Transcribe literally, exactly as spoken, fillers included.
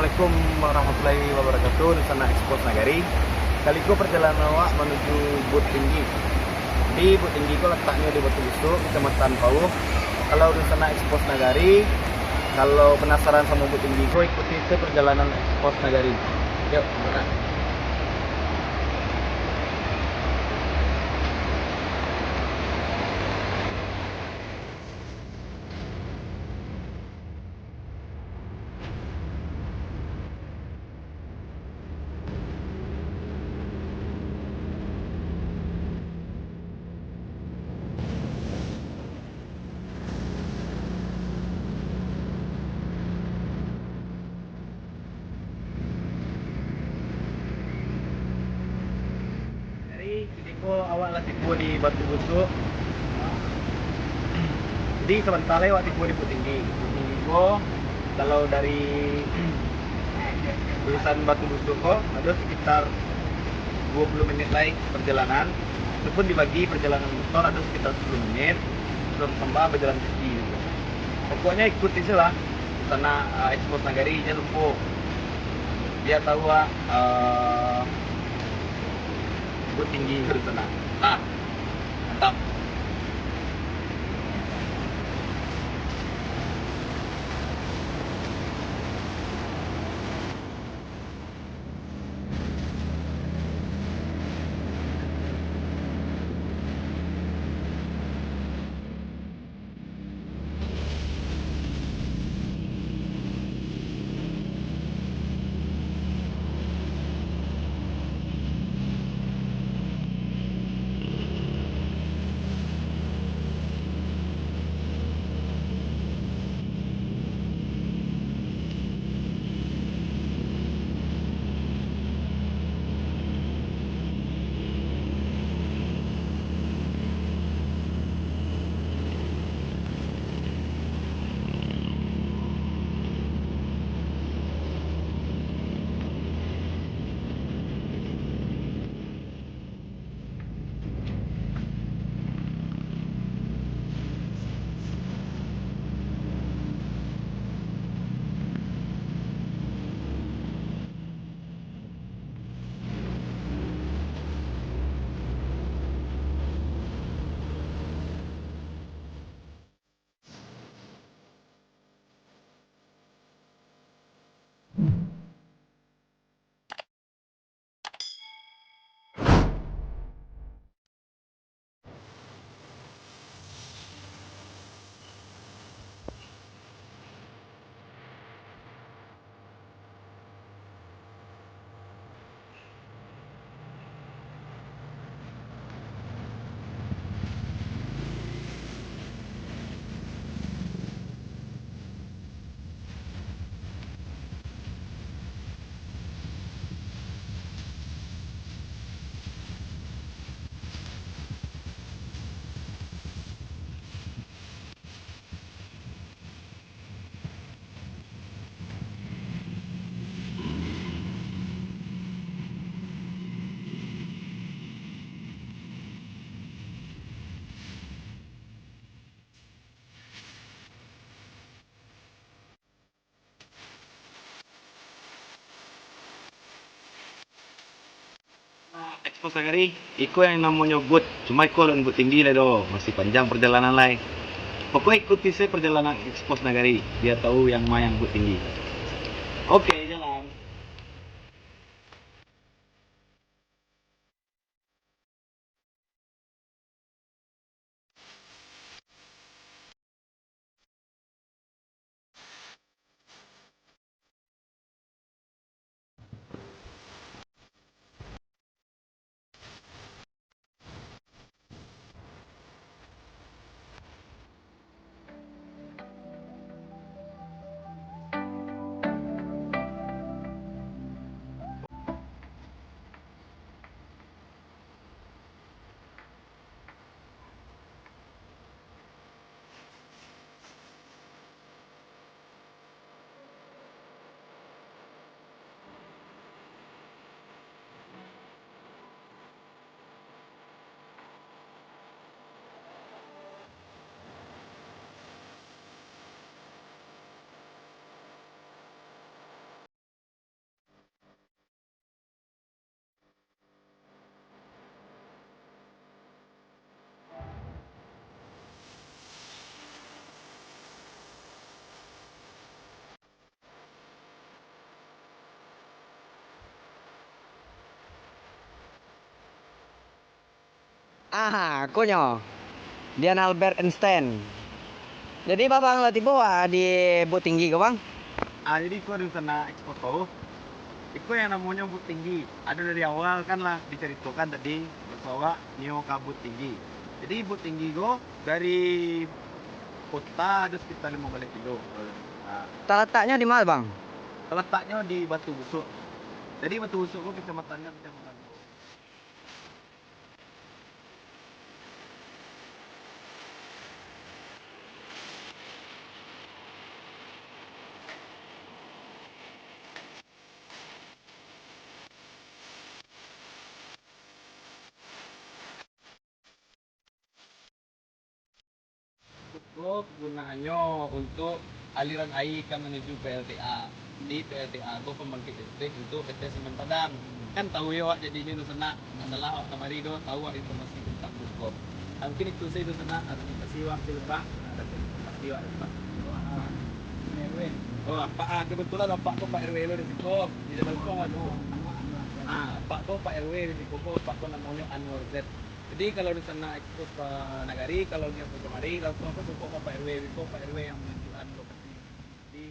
Assalamualaikum warahmatullahi wabarakatuh. Dunsanak Expose Nagari. Kali ko perjalanan awak manuju Bukittinggi. Di Bukittinggi ko lataknyo di Batu Busuk, Kecamatan Pauh. Kalau dunsanak Expose Nagari, kalau penasaran samo Bukittinggi ko, ikuti terus perjalanan Expose Nagari. Yuk, berangkat. Jadi, kini ko awak lah tibo di Batu Busuk. Jadi, sabanta lai awak tibo di Bukittinggi. Bukittinggi ko, kalau dari jurusan Batu Busuk ko, ado sekitar dua puluh menit lai perjalanan. Itu pun dibagi perjalanan motor ado sekitar sepuluh menit, terus tambah bajalan kaki gitu. Pokoknya ikuti sajolah. Sana, ah, Expose Nagari, jan lupo. Bia tahu, ah, ah, Bukittinggi di sana. Ah, mantap. Nah, Expose Nagari, iko yang namonyo Bukittinggi. Cuma iko alun Bukittinggi lai doh, masih panjang perjalanan lai. Pokoknya ikuti sajo perjalanan Expose Nagari, bia tahu yang ma yang Bukittinggi. Oke, jalan. Ah, ko nyo. Dian Albert Einstein. Jadi, Bang, lah tibo, ah, di Bukittinggi ko, Bang? Ah, jadi iko dunsanak ekspos ko. Iko yang namonyo Bukittinggi. Ado dari awal kan lah dicaritokan tadi, baso awak nio ka Bukittinggi. Jadi, Bukittinggi ko dari kota ado sekitar limo baleh kilo. Ah. Talataknyo di ma, Bang? Talataknyo di Batu Busuak. Jadi, Batu Busuak ko kacamatannyo Kacamatan Cukup gunanyo untuk aliran aia ka manuju P L T A. Di P L T A ko pambangkik listrik untuk P T Semen Padang. Kan tahu yo awak jadinyo dunsanak, masalah awak kamari ko tahu awak informasi tentang ko. Ah, mungkin itu sajo dunsanak, terima kasih awak di Lebak. Ah, terima kasih awak di Lebak. Oh, apak, ah, kebetulan apak ko Pak R W lo di siko, di dalam rumah tu. Ah, apak ko Pak R W di siko ko, apak ko namonyo Anwar Z. Jadi, kalau di sana ekspos ka nagari, kalau niat ka kamari, langsung ka suko ka Pak R W, biko Pak R W yang manunjuakan lokasi. Jadi,